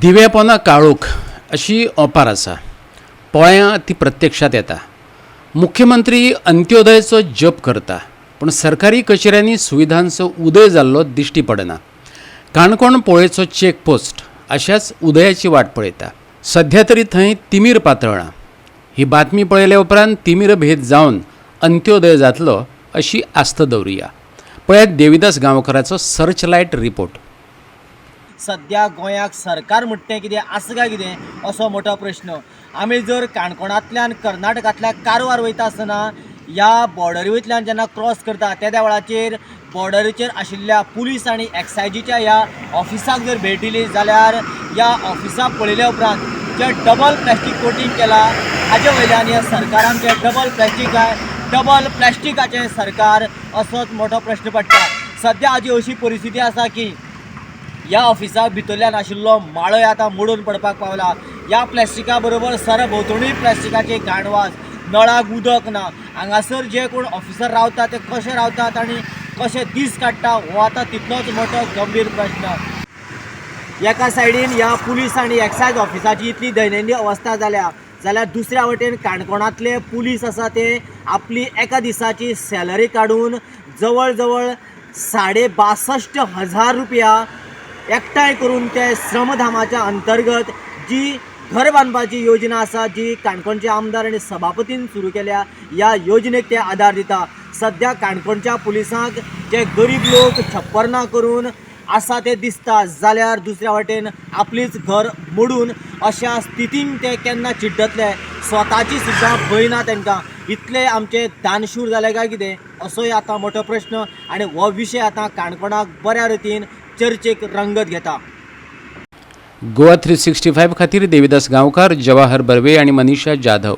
दिव्या काळोख अशी ओपार आसा. पळया, ती प्रत्यक्षात येता. मुख्यमंत्री अंत्योदयचो जप करता, पूण सरकारी कचेऱ्यांनी सुविधांचो उदय जाल्लो दिश्टी पडना. काणकोण पोळेचो चेकपोस्ट अशाच उदयाची वाट पळयता. सध्या तरी थंय तिमीर पातळ्ळा. ही बातमी पळयल्या उपरांत तिमीर भेद जावन अंत्योदय जातलो अशी आस्त दवरुया. पळयात देविदास गांवकराचो सर्च लायट रिपोर्ट. सद्या गोंयाक सरकार म्हणटा तें कितें आसा काय कितें, असो मोठो प्रश्न. आमी जर काणकोणांतल्यान कर्नाटकांतल्या कारवार वयता आसतना ह्या बॉर्डरी वयल्यान जेन्ना क्रॉस करता, तेद्या वेळाचेर बॉर्डरीचेर आशिल्ल्या पुलीस आनी एक्सायजीच्या ह्या ऑफिसाक जर भेट दिली जाल्यार ह्या ऑफिसाक पळयल्या उपरांत जे डबल प्लॅस्टीक कोटींग केला, हाजे वयल्यान ह्या सरकारान जे डबल प्लॅस्टीक काय डबल प्लॅस्टिकाचें सरकार, असोच मोठो प्रश्न पडटा. सद्या हाजी अशी परिस्थिती आसा की ह्या ऑफिसा भितरल्यान आशिल्लो माळोय आतां मोडून पडपाक पावला. ह्या प्लॅस्टिका बरोबर सरभोंवतणी प्लॅस्टिकाचे घाणवास, नळाक उदक ना. हांगासर जे कोण ऑफिसर रावता ते कशे रावतात आनी कशे दीस काडटा, हो आतां तितलोच मोठो गंभीर प्रश्न. एका सायडीन ह्या पुलीस आनी एक्सायज ऑफिसाची इतली दयनीय अवस्था जाल्या, जाल्यार दुसऱ्या वटेन काणकोणांतले पुलीस आसा ते आपली एका दिसाची सॅलरी काडून जवळ जवळ 62.5 हजार रुपया एकठांय करून ते श्रमधामाच्या अंतर्गत जी घर बांदपाची योजना आसा, जी काणकोणचे आमदार आनी सभापतीन सुरू केल्या, ह्या योजनेक ते आदार दिता. सद्या काणकोणच्या पुलिसांक जे गरीब लोक छप्पर ना करून आसा ते दिसता, जाल्यार दुसऱ्या वटेन आपलीच घर मोडून अशा स्थितीन ते केन्ना चिड्डतले, स्वताची सुद्दां भंय ना तांकां. इतले आमचे दानशूर जाले काय कितें, असोय आतां मोठो प्रश्न आनी हो विशय आतां काणकोणाक बऱ्या रितीन चर्चेक रंगत घेता. गोवा 365 खातीर देविदास गांवकार, जवाहर बर्वे आणि मनीषा जाधव.